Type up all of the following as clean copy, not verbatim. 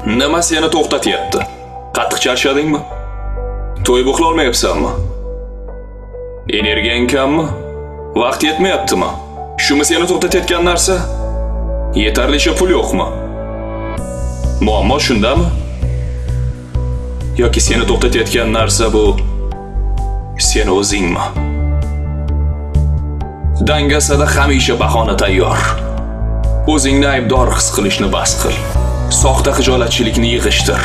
Nima seni to'xtatyapti? Qattiq charchadingmi? To'yib uxlolmayapsanmi? Energiyang kammi? Vaqt yetmayaptimi? Shumi seni to'xtatayotgan narsa? Yetarlicha pul yo'qmi? Muammo shundami? Yoki seni to'xtatayotgan narsa bu sen o'zingmi? Dangasada hamisha bahona tayyor. O'zingni aybdor his qilishni bas qil. Soxta xijolatchilikni yig'ishtir.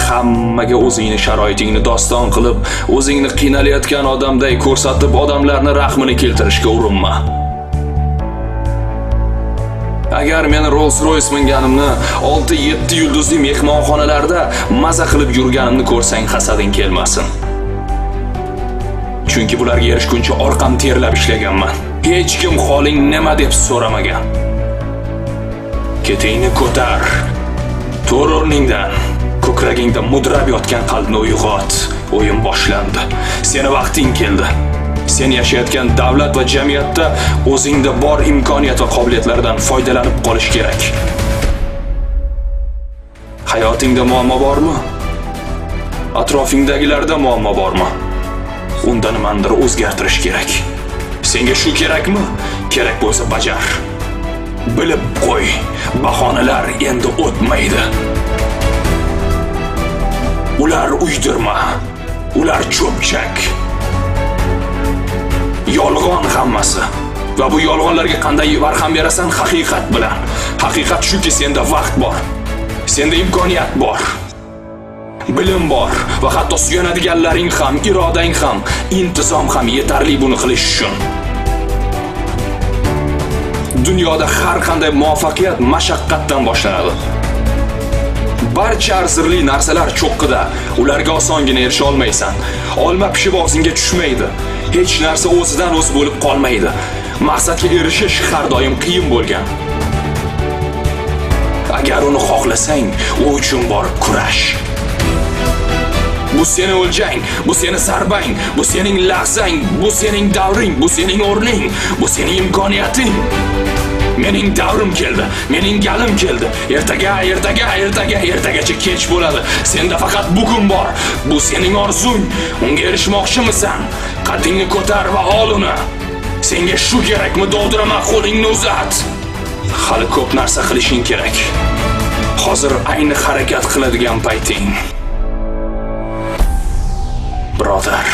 Hammaga o'zingni sharoitingni doston qilib, o'zingni qiynalayotgan odamday ko'rsatib, odamlarni rahmini keltirishga urinma. Agar men Rolls-Royce minganimni, 6-7 yulduzli mehmonxonalarda maza qilib yurganimni ko'rsang, hasading kelmasin. Chunki bularga erishguncha orqam terlab ishlaganman. Hech kim holing nima deb so'ramagan. Ketingni ko'tar. Tur o'rningdan. Ko'kragingda mudrab yotgan qalbni uyg'ot. O'yin boshlandi. Seni vaqting keldi. Sen yashayotgan davlat va jamiyatda o'zingda bor imkoniyat va qobiliyatlardan foydalanib qolish kerak. Hayotingda muammo bormi? Atrofingdagilarda muammo bormi? Unda nimanidir o'zgartirish kerak. Senga shu kerakmi? Kerak bo'lsa bajar. Bilib qo'y, bahonalar endi o'tmaydi. Ular uydirma. Ular cho'pchak. Yolg'on hammasi. Va bu yolg'onlarga qanday barham berasan? Haqiqat bilan. Haqiqat shuki, senda vaqt bor. Senda imkoniyat bor. Bilim bor va hatto suyanadiganlaring ham, irodang ham, intizom ham yetarli buni qilish uchun. Dunyoda har qanday muvaffaqiyat mashaqqatdan boshlanadi. Barcha arzirli narsalar cho'qqida, ularga osongina erisha olmaysan. Olma pishib og'zingga tushmaydi. Hech narsa o'zidan o'zi bo'lib qolmaydi. Maqsadga erishish har doim qiyin bo'lgan. Agar uni xohlasang, u uchun borib kurash. Bu seni o'ljang, bu seni zarbang, bu sening lahzang, bu sening davring, bu sening o'rning, bu sening imkoniyating. Mening davrim keldi, mening galim keldi. Ertaga, ertaga, ertaga, ertagacha kech bo'ladi. Senda faqat bugun bor. Bu sening orzung. Unga erishmoqchimisan? Qaddingni ko'tar va ol uni. Senga shu kerakmi? Dovdirama, qo'lingni uzat. Hali ko'p narsa qilishing kerak. Hozir ayni harakat qiladigan payting. Birodar.